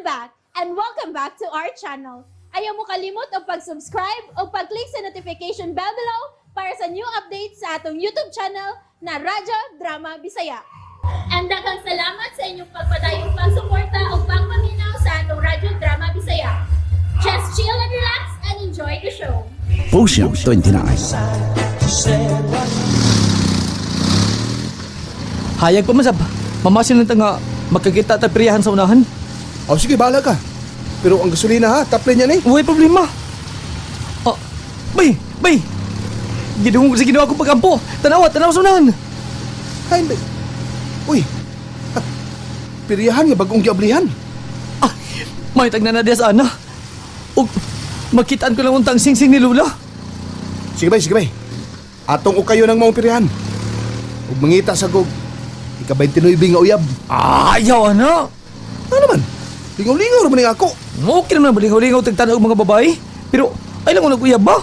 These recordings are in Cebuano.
I'm back and welcome back to our channel. Ayaw mo kalimot og pag-subscribe o pag-click sa notification bell below para sa new updates sa atong YouTube channel na Radyo Drama Bisaya. And daghang salamat sa inyong pagpadayong pagsuporta o pagpaminaw sa atong Radyo Drama Bisaya. Just chill and relax and enjoy the show. Potion 29. Hayag pa man sab. Mamasin lang ta nga makakita ta priyahan sa unahan. Oh, sige, bahala ka. Pero ang gasolina ha, taple niya ni. Uy, problema. Oh, bay, bay. Gidungog sa ginawa ko pagampo. Tanawa, tanawa sa unahan. Ay, bay. Uy. Ha, piriyahan nga bagong giablihan. Ah, may tagna na diya sa ana. Ug makitaan ko lang untang singsing ni Lula. Sige bay, sige bay. Atong ukayo ng maong pirihan. Ug mangita sa gog. Ika 29 nga uyab. Ah, ayaw ana. Ano naman? Lingaw-lingaw naman ako. Okay naman balingaw-lingaw tagtanaw og mga babae. Pero ay lang nag-uyab ba?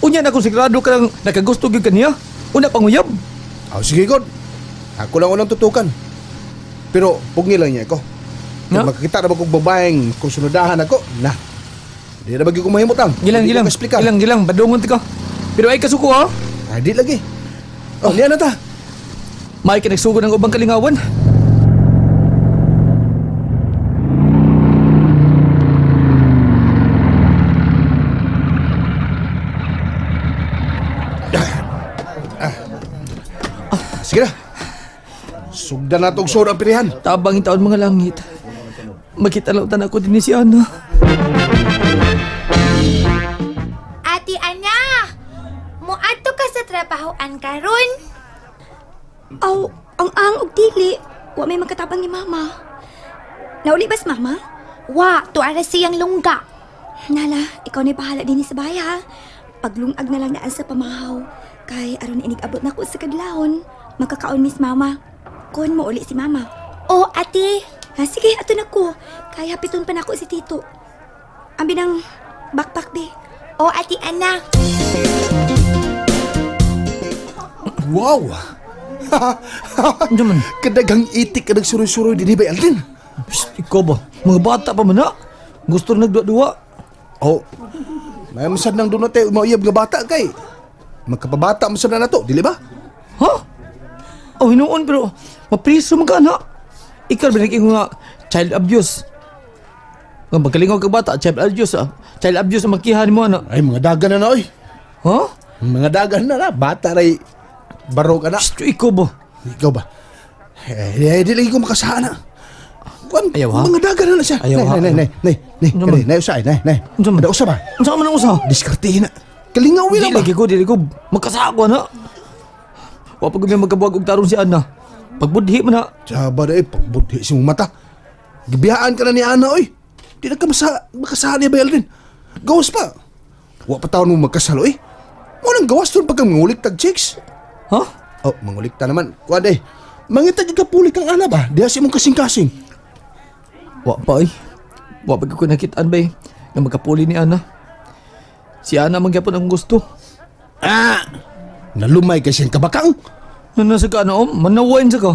Unya na kung sigurado ka lang nakagusto gyud kaniya. Una pang uyab. Oh, sige god. Ako lang unang tutukan. Pero pugni lang niya ako. Nga? Kung makakita na ba kong babaeng kung sunudahan ako, na. Di na ba gyud ko mahimutang. Gilang, Di ko gilang. kaexplikan. Gilang, gilang. Badungon ti ka. Pero ay kasuko ha. Ay, di lagi. Oh, niya na ta. May kinagsugod ng ubang kalingawan. Sige na. Sugdan na tong sod ang pirihan. Tabang taon mga langit. Makita lang tan ako din ni si Ana. Ate Ana, muadto ka sa trabahoan karon. Aw, ang og dili. Wa may magkatabang ni mama. Nauli bas mama? Wa, tuara siyang lungga. Nala, ikaw na bahala din sa bahay ha. Paglungag na lang daan sa pamahaw. Kay aron inig-abot na ko sa kadlawon. Makakaon miss mama. Kon mo uli si mama. O, ate, Ha, sige, ato na ko. Kay hapiton pa nako si tito. Ambi ng backpack be. o ate Ana. Wow! Ano man? Kadaghang itik ka nagsuroy-suroy din ba Alden? Psst, ikaw ba? Mga bata pa man na. Gusto na nagduwa-duwa. Oh, may masad nang doon natin mauyab nga bata kay. Magkapabata masad na nato, dili ba? Ha? Oh, hinuon pero mapriso man ka na. Ikaw ba nag-ingon nga child abuse? Nga magkalingaw ka bata, child abuse ah. Child abuse ang magkihan mo ana. Ay, mga dagan na na, oy. Ha? Mga dagan na na, bata ray baro ka na. Psst, ikaw ba? Ikaw ba? Eh, eh di lagi ko makasana. Kuan, Ayaw, ha? Mga dagan na na siya. Ayaw, ha? Nay, nay, nay, nay, nay, Ano nay, man? nay, usay, nay, nay. Unsa man? Ada usa ba? Unsa man ang usa? Diskartihin na. Kalingaw Di lang ba? lagi ko, di lagi ko. Magkasako na. Wa pa gud magkabuwag og tarong si Ana. Pagbudhi man na. Saba na eh, pagbudhi si mong mata. Gibiyaan ka na ni Ana, oy. Di na ka makasali ba din. Gawas pa. Wa pa taon mo magkasal, oy. Mo nang gawas doon pagka mangulik tag chicks. Ha? Oh, mangulik ta naman. Kuan eh. Mangita gyud ka pulik kang Ana ba? Diha si mong kasing-kasing. Wa pa eh. Wa pa gyud ko nakitaan ba eh. Nga magkapuli ni Ana. Si Ana man gyapon ang gusto. Ah! Nalumay kasi ang kabakang. Nana sa ka na om, manawain sa ka.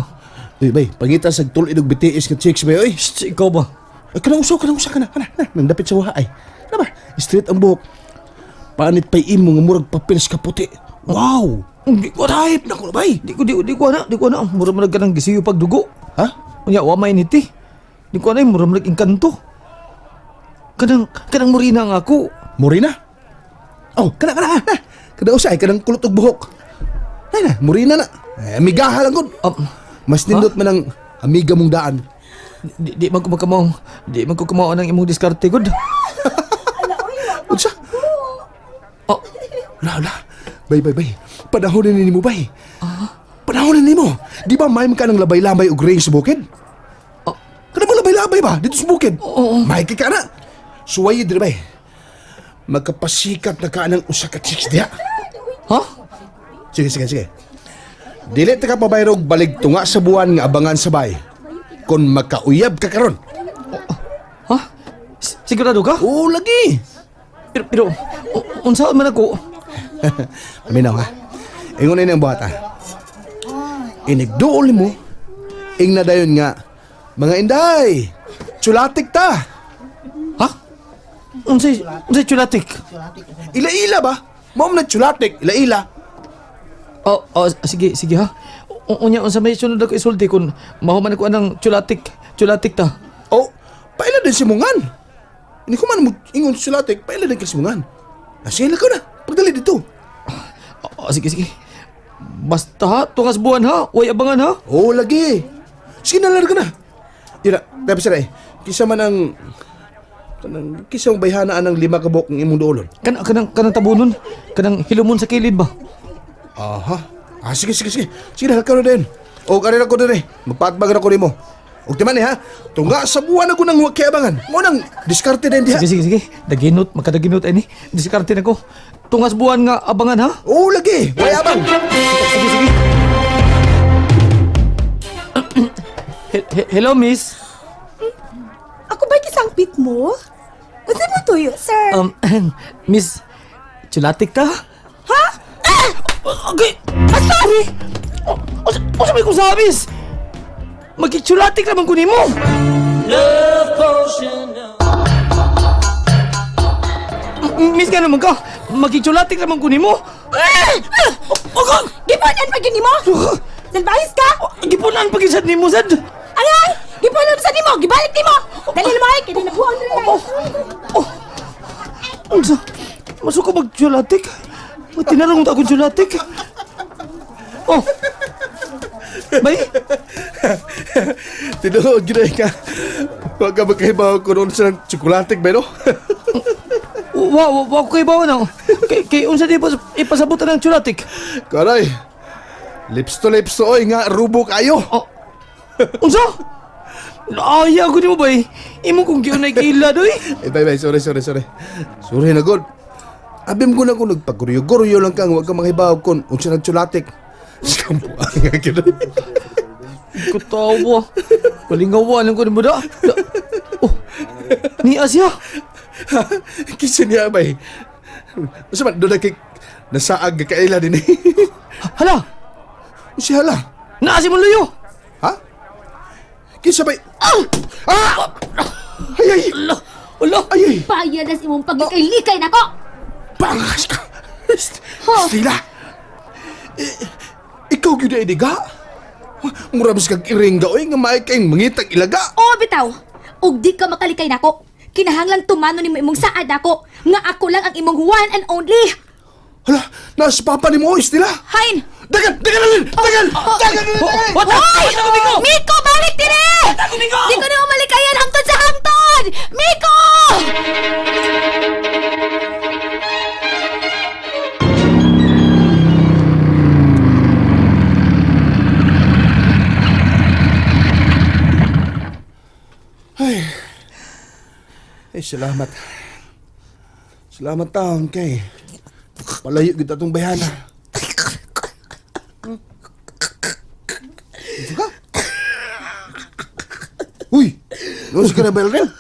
Uy, bay, pangita sa tulid og BTS nga chicks bay, oy. Shh, ikaw ba? Ay, kanang uso, kanang usa kana. Kana, na, nandapit sa waha ay. Ano ba? Straight ang buhok. Panit pa'y imo nga murag papel sa kaputi. Wow! Di ko Type na ko na, bay. di ko ana, di ko ana. Mura man ka ng gisiyo pagdugo. Ha? Unya wa may niti. Di ko ana, eh, mura man nag-engkanto. Kanang murina nga ako. Murina? Oh, kana kana na. Kada usa ay kanang kulot og buhok. Ay na, murina na. Eh, amigaha lang gud. Mas nindot man ang amiga mong daan. Di man ko magkamaw. Di man ko kamao ng imong diskarte gud. Unsa? Oh, La la. Bay bay bay. Panahon na nimo bay. Panahon na nimo. Di ba may ka ng labay-labay og range sa bukid? Oh. Kana ba labay-labay ba dito sa bukid? Oo. May ka na. Suway diri bay. Magkapasikat na ka ng usa ka chicks diha. ha? Sige, sige, sige. Dili ta ka pabayrog balig tunga sa buwan nga abangan sa bay. Kon makauyab ka karon. Ha? Sigurado ka? Oo, lagi. Pero unsa man ako? Paminaw ha. Ingon na ang buhat ha. Inigduol mo. Ing na dayon nga. Mga inday. Chulatik ta. Ha? Unsay chulatik? Ila-ila ba? Mao man na chulatik, ila-ila. Oh, oh, sige, sige ha. Unya unsa may sunod ako isulti kung mahuman ako anang chulatik, chulatik ta. Oh, paila din si Mungan. Hindi ko man mo ingon chulatik, paila din kay si Mungan. Nasila ko na. Pagdali dito. Oh, sige, sige. Basta ha, tungas buwan ha, way abangan ha. Oh, lagi. Sige na, larga na. Ira, tapos sila eh. Kisa man ang kanang kisa ang bayhana ang lima ka buok ng imong duolon. Kanang tabunon, kanang hilumon sa kilid ba? Aha. Ah, sige, sige, sige. Sige na, halkaw na din. O, karera ko din eh. Magpaatbagan ako nimo. Og timan eh ha, tunga sa buwan ako nang huwag kiabangan. Mo nang diskarte din diha. Sige, sige, sige. Daginot, makadaginot ay ni. Diskarte na ko. Tungas buwan nga abangan ha. Oo, lagi. Way abang. Sige, sige. Hello, miss. Ako ba kisangpit mo? Unsa mo tuyo, sir? Miss, chulatik ta? Ha? Ah! Okay. Ah, sorry. O, sabi ko sa miss. Magkichulatik naman ko nimo. Miss ka naman ka. Magkichulatik naman ko nimo. Ah! Oh, Gipunan pa gyud nimo? Salbahis ka? Gipunan pa gyud sad nimo sad. Angay! Gipunan sa nimo, gibalik nimo. Dali mo ay kay nabuang na. Oh. Oh. Unsa? Masuko magchulatik? Tinarong ta akong chulatik. Oh. Bay, Tinuod gyud ka. Huwag ka magkahibaw ko noon sa tsokolatik ba no? wa wa wa ko ibaw na. Kay unsa di pa ipasabutan ng chulatik? Karay. Lips to lips to oy nga rubo kayo. Oh. Unsa? Ay, ako nimo bay. Imo kong giunay kaila doy. Eh, bye bye, sorry, sorry, sorry. Sorry na god. Abim ko na kung nagpaguryo-guryo lang kang huwag ka manghibaw kung unsa nagtsulatik. Sampo ang nga gyud. Kutawa. Palingawa lang ko nimo da. Oh. Ni Asia. Kisa niya bay. Unsa man doon na kay nasaag ka kaila din eh. Hala. Unsa hala? Naa si Muluyo. Ha? Kisa bay? Ah! Ah! Ay ay! Ala. Ala. Ay ay! Bayad as imong paglikay-likay nako. Bangas ka! Stila! Eh, ikaw gyud ay diga? Mura bis kag iringga oy nga maay kay mangitag ilaga. Oo, bitaw. Ug di ka makalikay nako. Kinahanglan tumano nimo imong saad ako nga ako lang ang imong one and only. Hala, nasa papa ni mo, Stila. Hain! Dagan! Dagan alin! Dagan! Dagan alin! Oh, what the? Hoy! What the? Miko! Miko, balik dire! Miko! Di ko na malikayan hangtod sa hangtod! Miko! Ay, salamat. Salamat taon kay. Palayo gid atong bayana. Unsa ka? Uy! Unsa ka na Belrel?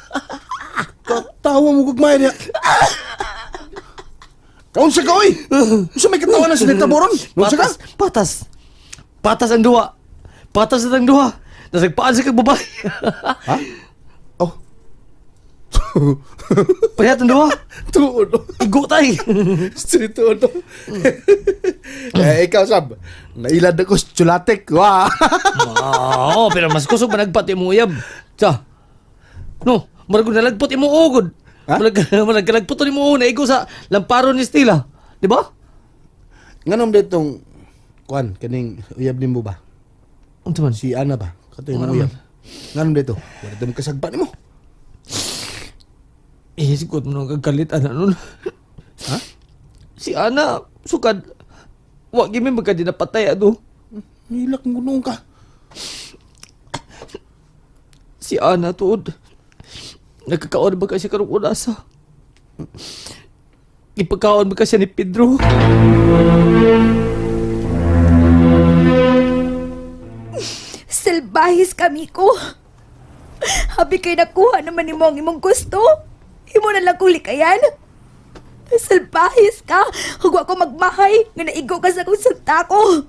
Katawa mo gugmay niya. Kaunsa ka oy? Unsa may katawa na sa nitaboron? Unsa ka? Patas, patas. Patas ang duha. Patas ang duha. Nasagpaan sa kag babae. Ha? Oh. Parehas ang duha. Tuod. Igo tay. Street tuod. Eh, ikaw sab. Nailad ako sa chulatik. Wah. Oo, pero mas kusog managpat imo uyab. Sa. No, murag kung nalagpot imo ugod. Ha? Murag murag kalagpot nimo uod na igo sa lamparo ni Stila. Di ba? Nganom ditong kuan kaning uyab nimo ba? Unsa man? Si Ana ba? Kato yung Ano uyab. Nganom dito? Wala dito kasagpa nimo. Eh, siguro mo nang kagalit ana nun. Ha? Si Ana, sukad. Wa gyud mi magka di napatay ato. Nilak mo noon ka. Si Ana tuod. Nagkakaon ba ka siya karong unasa? Ipagkaon ba ka siya ni Pedro? Salbahis kami ko. Habi kay nakuha naman nimo ang imong gusto. Imo na lang kong likayan. Salbahis ka. Huwag ko magmahay nga naigo ka sa kong santa ko.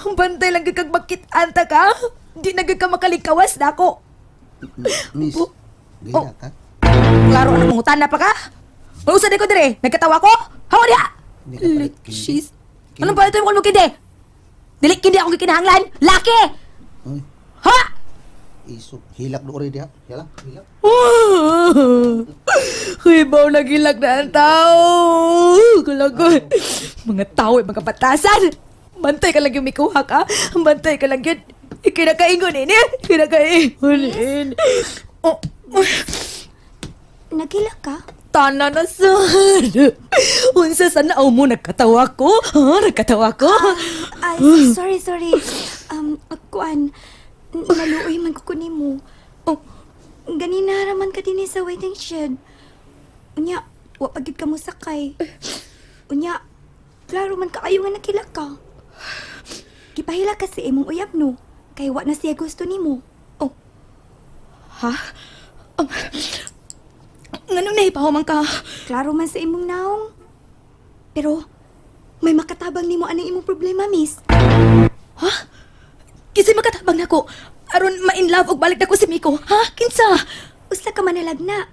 Ang bantay lang gyud kag makit-anta ka. Di na gyud ka makalikawas nako. Miss. Oh. Gila ka. Klaro ano, mangutana pa ka? Ano sa ko dire? Nagkatawa ko? Hawa diha! Hindi ka palit kindi. Cheese. Anong palit mo mo kindi? Dili kindi akong gikinahanglan. Laki! Uy, Ha? isog. Hilak do ori diha. Yala, hilak. Hibaw nagilak na ang tao. Kulagoy. Mga tao, eh, mga batasan. Bantay ka lang yung mikuha ka. Bantay ka lang yun. Ikinakaingon ini. Kinakaingon ini. Oh, Nagila ka? Tana na sir. Unsa sa naaw mo nagkatawa ko? Ha? Nagkatawa ko? Ay, sorry, sorry. Kuan, naluoy man ko nimo. Oh, Ganina raman ka dinhi sa waiting shed. Unya, wa pa gyud ka mo sakay. Unya, klaro man kaayo nga nakila ka. Gipahila ka sa imong uyab no, kay wa na siya gusto nimo. Oh. Ha? Nganong nahipaw man ka? Klaro man sa imong naong. Pero may makatabang nimo anang imong problema, miss. Kasi makatabang nako. Aron ma-in love og balik nako si Miko. Ha? Kinsa? Usa ka manalagna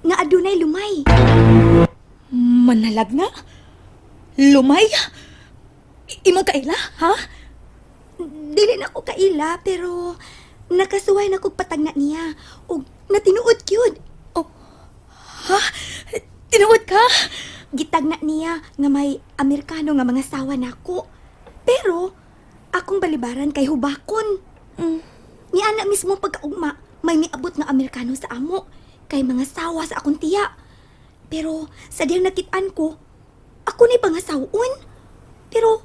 nga adunay lumay. Manalag na? Lumay? Imong kaila? Ha? Dili na ko kaila pero nakasuway na kog patagna niya ug natinuod gyud. Oh. Ha? Tinuod ka? Gitagna niya nga may Amerikano nga mga sawa nako. Pero akong balibaran kay hubakon. Ni ana mismo pagkaugma may miabot nga Amerikano sa amo kay mga sawa sa akong tiya. Pero sa diyang nakit-an ko, ako ni pangasawon. Pero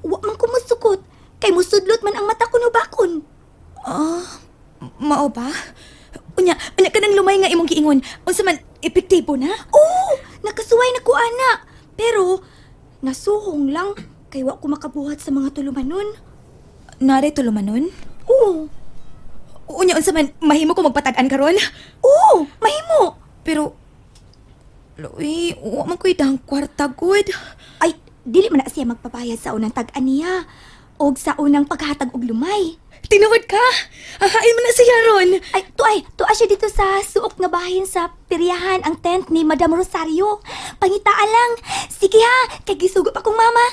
wa man ko musukot kay musudlot man ang mata ko no bakon. Ah, mao ba? Unya, unya kanang lumay nga imong giingon. Unsa man epektibo na? Oo, nakasuway na ko ana. Pero nasuhong lang kay wa ko makabuhat sa mga tulumanon. Nare tulumanon? Oo. Unya unsa man mahimo ko magpatag-an karon? Oo, mahimo. Pero Loy, wa man ko'y dahang kwarta gud. Ay, dili man na siya magpabayad sa unang tag-an niya og sa unang paghatag og lumay. Tinuod ka? Ahain man na siya ron. Ay, tuay, tuay siya dito sa suok nga bahin sa piryahan ang tent ni Madam Rosario. Pangitaan lang. Sige ha, kay gisugo pa kong mama.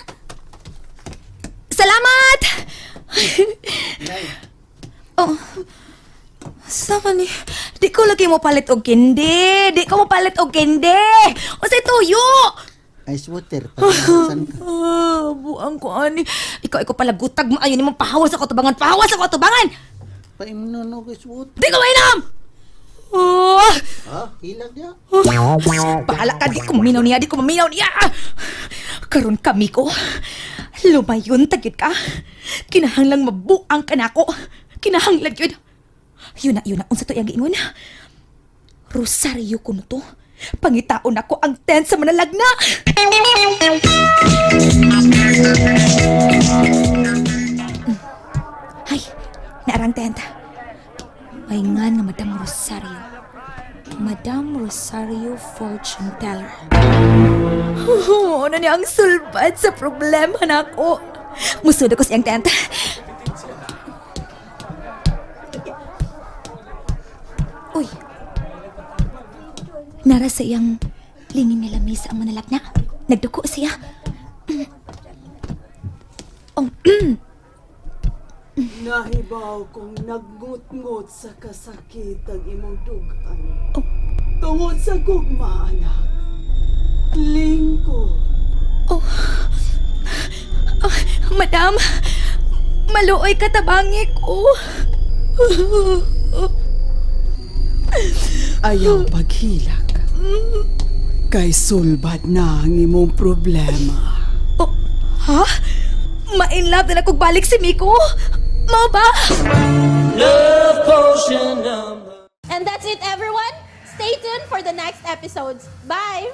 Salamat! Nay, Oh. Sama ni? Di ko lagi mo palit og kindi. Di ko mo palit og kindi. Unsay tuyo? Ice water. Pagkasan ka. Ah, buang ko ani. Ikaw ikaw pala gutag maayo nimo pahawas ako tubangan, pahawas ako tubangan. Paimnon og ice water. Di ko mainom. Oh, Ha? Hilak diha. bahala ka, di ko maminaw niya, di ko maminaw niya. Karon kami ko. Lumayon tagid ka. Kinahanglang mabuang ka nako. Kinahanglan yun. Yun na, yun na. Unsa to iyang giingon? Rosario kuno to. Pangitaon ako ang tent sa manalagna. Ay, naarang tent. May nga nga Madam Rosario. Madam Rosario Fortune Teller. Ano niya ang sulbad sa problema nako. Musod ako siyang tent. Uy. Nara sa iyang lingin nga lamisa ang manalagna. Nagduko siya. Oh, Nahibaw kong nagngut-ngut sa kasakit ang imong dugan. Oh. Tungod sa gugma, anak. Lingko. Oh. Ah, madam, maluoy ka tabangi ko. Ayaw paghilak. Kay sulbad na ang imong problema. Oh, ha? Ma-in love na kog balik si Miko? Mao ba? And that's it, everyone. Stay tuned for the next episodes. Bye!